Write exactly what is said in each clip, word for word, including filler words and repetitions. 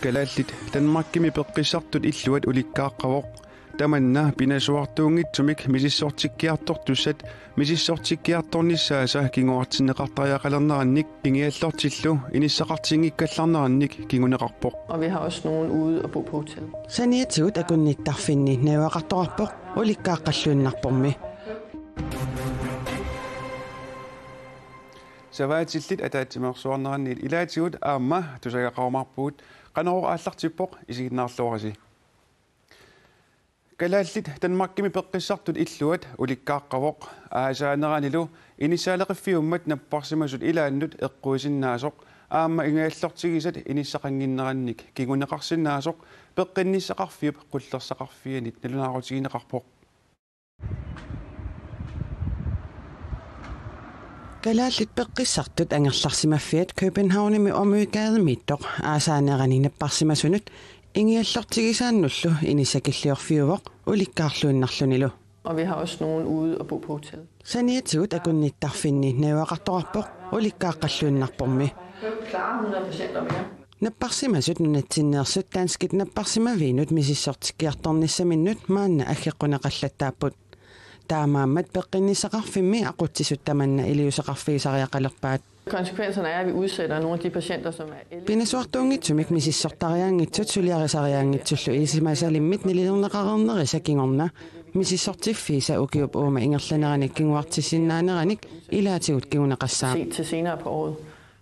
Kalaallit Danmarkimi peqqissartut illuat ulikkaaqqavoq. Tamanna pinasuartuunngitsumik misissortikkiartortussat misissortikkiartornissaasa kinguartinneqartariaqalernerannik ingiallortillu inissaqartinngikkallarnerannik kinguneqarpoq. Og vi har også nogen ude at bo på hotel. Saniatigut akunnittarfinni najugaqartoqarpoq ulikkaaqqalluinnarpormi. Savaatillit ataatsimeersuarneranniit ilaatigut aamma tusagaqarumaarpugut, Qanorooq aallartippoq, isiginnaarluarisi. Kalaallit Danmarkimi peqqissartut illuat ulikkaaqqavoq. Aasaaneranilu inissaaleqiffiummat napparsimasut ilaannut eqquissinnaasoq aamma ingiallortigisat inissaqannginnerannik kinguneqarsinnaasoq Peqqinnissaqarfiup qullersaqarfianit nalunaarutigineqarpoq. Kalaallit peqqissartut angerlarsimaffiat Københavnimi Omøgademiittoq aasaanerani napparsimasunut ingiallortigisaannullu inissakilliorfiuvoq ulikkaarluinnarlunilu. Og vi har også nogen ude at bo på hotel. Saniatigut akunnittarfinni najugaqartoqarpoq ulikkaaqqalluinnarpormi. Klare hundrede patienter mere. Napparsimasut nunatsinneersut danskit napparsimaviinut misissortikkiartornissaminnut maanna aggeqquneqallattaapput. Taamaammat peqqinnissaqarfimmi aqutsisut tamanna iliuuseqarfigisariaqalerpaat. Konsekvenserne er, at vi udsætter nogle af de patienter, som er el- Pinasuartuunngitsumik misissortariaanngitsut suliarisariaanngitsullu ilisimasalimmit nalilerneqareernerisa kingorna misissortiffiisa ukiup uuma ingerlanerani kinguartissinnaaneranik ilaatigut kinguneqassaaq. Se til senere på året.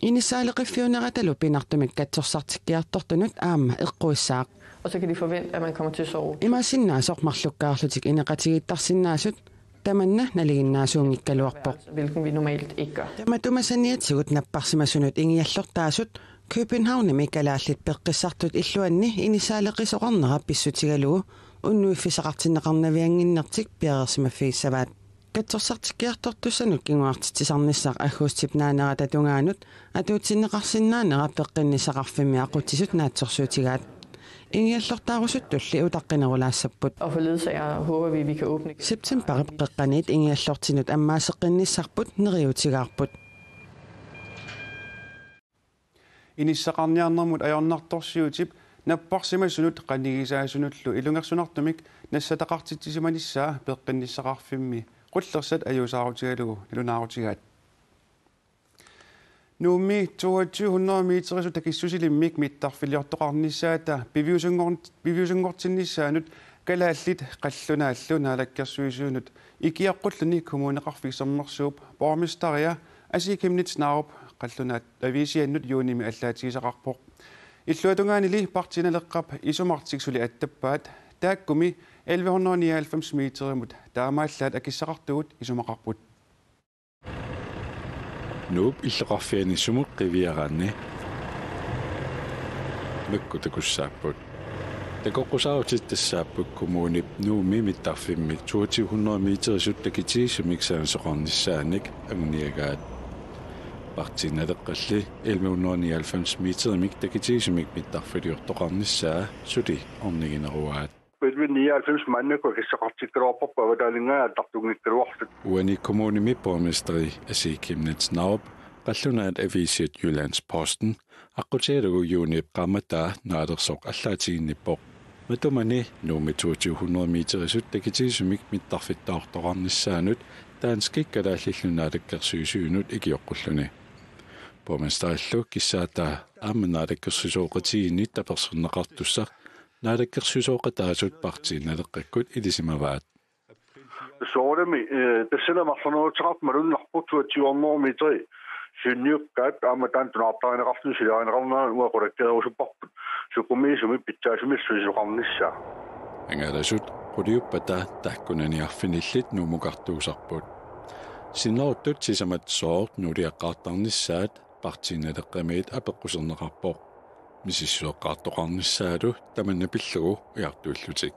Inissaaleqiffiuneratalu pinartumik katsorsartikkiartortunut aamma eqquissaaq. Og så kan de forvente, at man kommer til at sove. Imaassinnaasoq marlukkaarlutik ineqatigiittarsinnaasut tamanna nalinginnaasuunngikkaluarpoq. Hvilken vi normalt ikke gør. Tamatuma saniatigut napparsimasunut ingiallortaasut Københavnimi kalaallit peqqissartut illuanni inissaaleqisoqarnera pissutigalugu unnuiffissaqartinneqarnaviannginnertik piareersimaffigissavaat. Katsorsartikkiartortussanut kinguartitsisarnissaq aggustip naanerata tungaanut atuutsinneqarsinnaanera peqqinnissaqarfimmi aqutsisut naatsorsuutigaat. Ingiallortaarusuttulli utaqqinerulaassapput. Og for ledsager håber vi, vi kan åbne igen. Septemberip qeqqaniit ingiallortinut ammaaseqqinnissarput neriuutigaarput. Inissaqarniarnermut ajornartorsiutip napparsimasunut qanigisaasunullu ilungersunartumik nassataqartitsisimanissaa peqqinnissaqarfimmi qullersat ajuusaarutigalugu nalunaarutigaat. Nuummi toogtyve hundrede meterisut takissusilimmik mittarfiliortoqarnissaata piviusunngor-, piviusunngortinnissaanut kalaallit qallunaallu naalakkersuisuinut ikioqqulluni Kommuneqarfik Sermersuup borgmesteria Asii Chemnitz Narup qallunaat aviisiannut juunimi allaatigisaqarpoq. Illuatungaanili Partii Naleqqap isumartik suli attappaat, taakkumi elleve hundrede nioghalvfems meterimut taamaallaat akissaqartugut isumaqarput. Nuup illoqarfiani sumut qiviaraanni makkut takussaapput. Takoqqusaarutit tassaapput kommunip Nuummi mittarfimmi toogtyve hundrede meterisut takitigisumik sanasoqarnissaannik anguniagaat. Partii Naleqqalli elleve hundrede nioghalvfems meterimik takitigisumik mittarfiliortoqarnissaa suli ornigineruaat. Elleve nioghalvfems maannakkut akissaqartikkaluarparput avataaninngaanniit aallartunngikkaluarlutik. Uani kommunimi borgmesteri Asii Chemnitz Narup qallunaat aviisiat Jyllands-Posten aqqutigalugu juunip qaammataa naalersoq allaatiginnippoq. Matumani Nuummi toogtyve hundrede meterisut takitigisumik mittarfittaartoqarnissaanut danskit kalaallillu naalakkersuisuinut ikioqqulluni. Borgmesterillu kissaataa aamma naalakkersuisooqatigiinni tapersersorneqartussaq naalakkersuisooqataasut Partii Naleqqakkut ilisimavaat. Soorunami, eh, tassani marlunneruteqartut malunnarpoq toogtyve hundrede meteri siunniukkaat aamma taanna tunaartarineqarluni suliarineqarnera uanga qulakkeerusupparput sukumiisumik pitsaasumillu sulisoqarnissaa. Angalasut quliuppata taakkunani arfinillit Nuummukartuusarput. Sinneruttut sisamat sooq nuuliaqqaartarnissaat Partii Naleqqamiit apeqquserneqarpoq. Misissueqqaartoqarnissaalu tamanna pillugu ujartuillutik.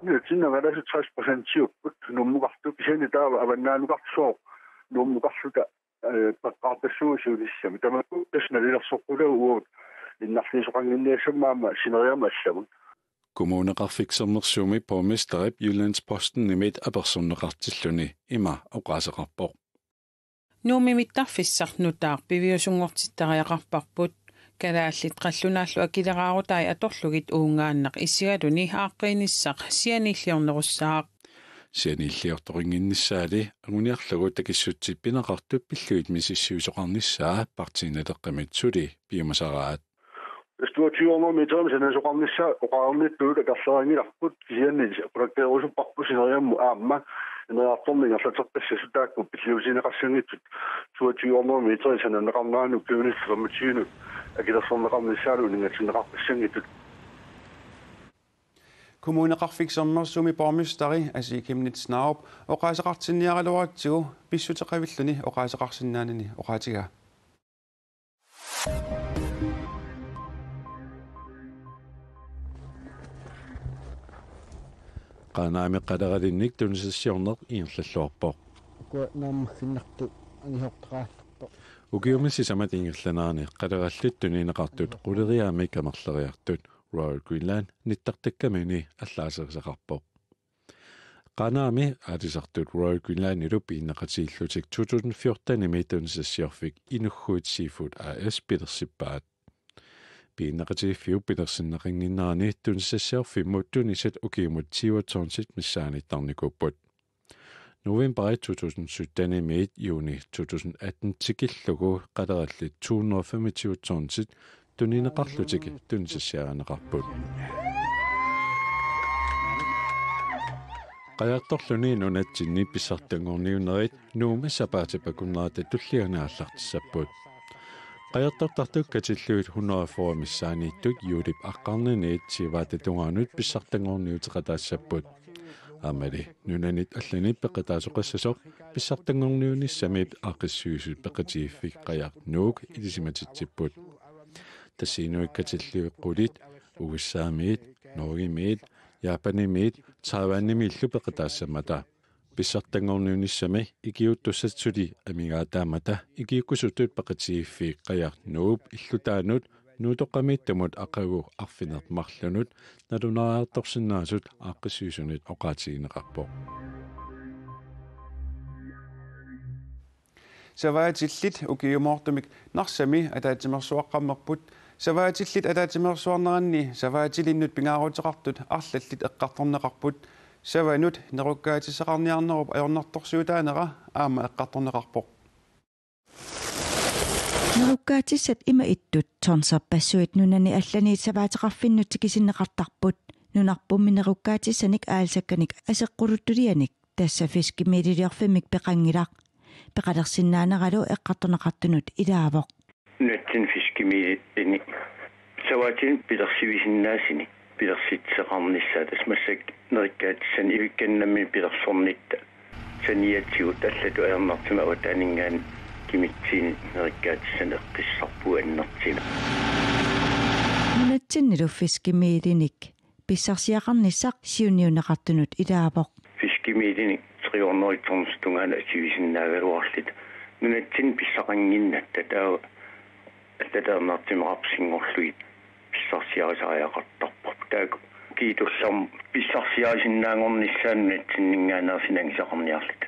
Nunatsinni angalasut tres procentiupput Nuummukartut, kisianni taava avannaanukartoq sooq Nuummukarluta, eh, peqqaartassuugut siunissami. Tamakku tassa nalilersoqqullugu uagut innarliisoqannginniassammat aamma sineriammat allamut. Kommuneqarfik Sermersuumi borgmesterip Jyllands-Postenimit apersorneqartilluni ima oqaaseqarpoq. Nuummi mittarfissaq nutaaq piviusunngortittariaqarparput. Kalaallit qallunaallu akileraarutai atorlugit uungaannaq issigaluni aaqqiinissaq sianiilliornerussaaq. Sianiilliortoqannginnissaali anguniarlugu takissutsip pineqartup pillugit misissuisoqarnissaa Partii Naleqqamit suli piumasaraat. Toogtyve hundrede meter sanaasoqarnissaa oqarnittut akerlerinngilarput, kisianni qulakkeerusupparput sineriammut aamma ineriartorneq ingerlateqqissasoq, taakku pilliutigineqassanngitsut toogtyve hundrede meter sananeqarneranut ukiunillu femogtyvenut akilersorneqarnissaalu uninngatsinneqarpassanngitsut. Kommuneqarfik Sermersuumi borgmesteri Asii Chemnitz Narup oqaaseqartinniaraluaratsigu pissuteqavilluni oqaaseqarsinnaanani oqaatigaa. Qaanaami qaleralinnik tunisassiorneq ingerlalluarpoq. Ukua naammaginnartut angisoortaqaallappoq. Ukiumi sisamat ingerlanerani qalerallit tunineqartut quleriaammik amerleriartut Royal Greenland nittartakkamini allaaserisaqarpoq. Qaanaami aalisartut Royal Greenlandilu piginneqatigiillutik to tusind fjortenimi tunisassiorfik Inuhhuit Seafood A/S pilersippaat. Piginneqatigiiffiup pilersinneqannginnerani tunisassiorfimmut tunisat ukiumut tyve tonsit missaanittarnikuupput. Novembari to tusind syttenimiit juuni to tusind atten tikillugu qalerallit to hundrede femogtyve tonsit tunineqarlutik tunisassiarineqarput. Qajartorluni nunatsinni pissartanngorniunnerit Nuummi sapaatip akunnerata tulliani aallartissapput. Qajartortartut katillugit hundrede og fyrre missaanniittut juulip aqqarnaniit Tivaata tungaanut pissartanngorniuteqataassapput. Aammali nunanit allanit peqataasoqassasoq pissartanngorniunissami aaqqissuisut peqatigiiffik Qajaq Nuuk ilisimatitsipput. Tassa inuit katillugit qulit U S A-miit, Norgemiit, Japanimiit, Taiwanimiillu peqataassammata. Pissartanngorniunissami ikiuuttussat suli amigaataammata ikiuukkusutut peqatigiiffik Qajaq Nuup illutaanut Nuutoqqamiittumut aqagu arfineq-marlunut nalunaariartorsinnaasut aaqqissuisunit oqaatigineqarpoq. Savaatillit ukiumoortumik Narsami ataatsimeersuaqqammerput. Savaatillit ataatsimeersuarneranni savaatilinnut pingaaruteqartut arlallit eqqartorneqarput. Savanut nerukkaatissaqarniarnerup ajornartorsiutaanera aamma eqqartorneqarpoq. Nerukkaatissat ima ittut tonserpassuit nunani allaniit savaateqarfinnut tikisinneqartarput. Nunarpummi nerukkaatissanik aalisakkanik aseqquluttulianik, tassa fiskemililiorfimmik peqanngilaq. Peqalersinnaaneralu eqqartorneqartunut ilaavoq. Nunatsinni fiskemilinik savaatinik pilersivisinnaasunik pilersitseqarnissaa, tassa massakkut nerikkaatissanik ivikkanik nammineq pilersornitta saniatigut allatut ajornartumik avataaninngaanniit kimitsiinik nerikkaatissanik eqqissisarpugut annertuumik. Nunatsinnilu fiskemilinik pissarsiaqarnissaq siunniunneqartunut ilaavoq. Fiskemilinik tre hundrede tonsit tungaanut atuisinnaagaluarluta nunatsinni pissaqannginnatta, taava allatut ajornartumik aappasinngorlugit pissarsiarisariaqartarparput. Taakku kiitullermi pissarsiarisinnaanngornissaat nunatsinninngaanneersunik angisaqarniarluta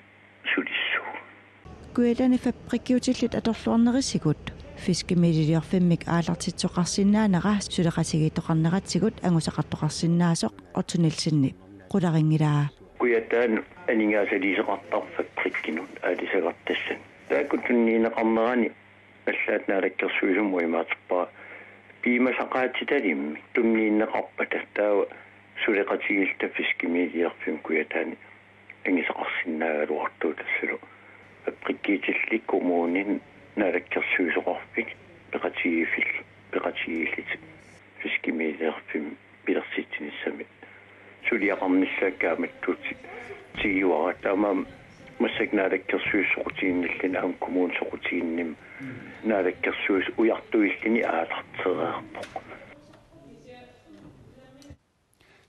sulissuugut. Kujalani fabrikkiutillit atorluarnerisigut fiskemililiorfimmik aallartittoqarsinnaanera suleqatigiittoqarneratigut angusaqartoqarsinnaasoq Otto Nielsenip qularinngilara. Kujataani aningaasaliisoqartarpoq fabrikkinut aalisagartassat. Taakku tunniunneqarnerani allaat Naalakkersuisumut imaaterpara piumasaqaatitalimmik tunniunneqarpata, taava suleqatigiilluta fiskemililiorfimmik Kujataani angisaqarsinnaagaluartugut, tassalu fabrikkiutillit, kommunit, naalakkersuisoqarfik, peqatigiiffik, peqatigiillutik fiskemililiorfimmik pilersitsinissamik suliaqarnissaat kaammattuutit tiguara. Taamaammat massakkut naalakkersuisut soqutiginnilluni aamma kommunit soqutiginnimmat naalakkersuisut ujartuilluni aallartereerpoq.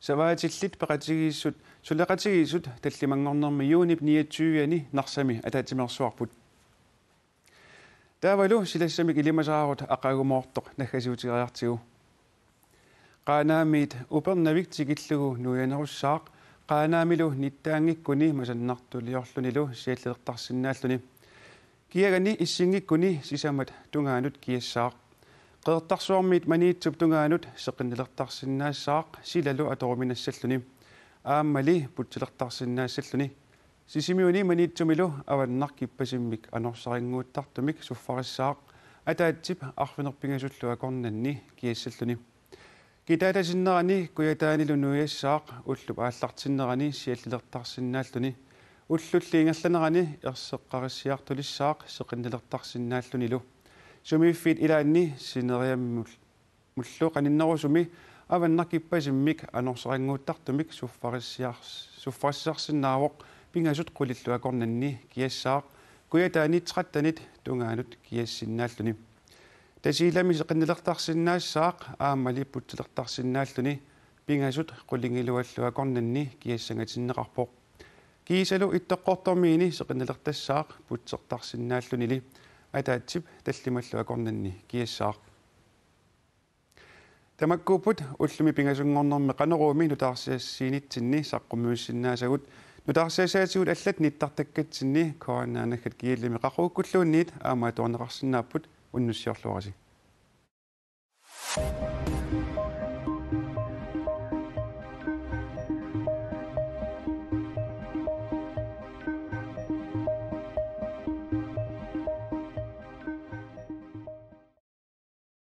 Savaatillit peqatigiissut suleqatigiissut tallimanngornermi juunip niogtyve-ani Narsami ataatsimeersuarput. Taavalu silassamik ilimasaarut aqagumoortoq naggasiutigeriartigu. Qaanaamiit Upernavik tikillugu nuianerussaaq, Qaanaamilu nittaanngikkuni masannartuliorlunilu siallertarsinnaalluni. Kiagani Issingikuni sisamat tungaanut kiassaaq. Qeqertarsuarmiit Maniitsup tungaanut seqinnilertarsinnaassaaq silalu atoruminassalluni. Aammali putsilertarsinnaassalluni. Sisimiuni Maniitsumilu avannarkippasimmik anorsarinnguuttartumik suffarissaaq ataatsip arfineq-pingasullu akornanni kiassalluni. Kitaata sinnerani Kujataanilu nuiassaaq ullup aallartinnerani siallilertarsinnaalluni. Ullulli ingerlanerani erseqqarissiartulissaaq seqinnilertarsinnaallunilu. Sumiiffiit ilaanni sineriammullu qaninnerusumi avannarkippasimmik anorsarinnguuttartumik suffarissiar-, suffarissisarsinnaavoq pingasut qulillu akornanni kiassaaq Kujataani trettenit tungaanut kiassinnaalluni. Tasiilami seqinnilertarsinnaassaaq aammali putsilertarsinnaalluni pingasut qulingiluallu akornanni kiassangatinneqarpoq. Kiisalu Ittoqqortoormiini seqinnilertassaaq putsertarsinnaallunili ataatsip tallimallu akornanni kiassaaq. Tamakkuupput ullumi pingasunngornermi Qanoruumi nutaarsiassiinitsinni saqqummiussinnaasagut. Nutaarsiassaatigut allat nittartakkatsinni K N R naggat G L-imi qaqugukkulluunniit aamma atuarneqarsinnaapput. Unnussiorluarisi.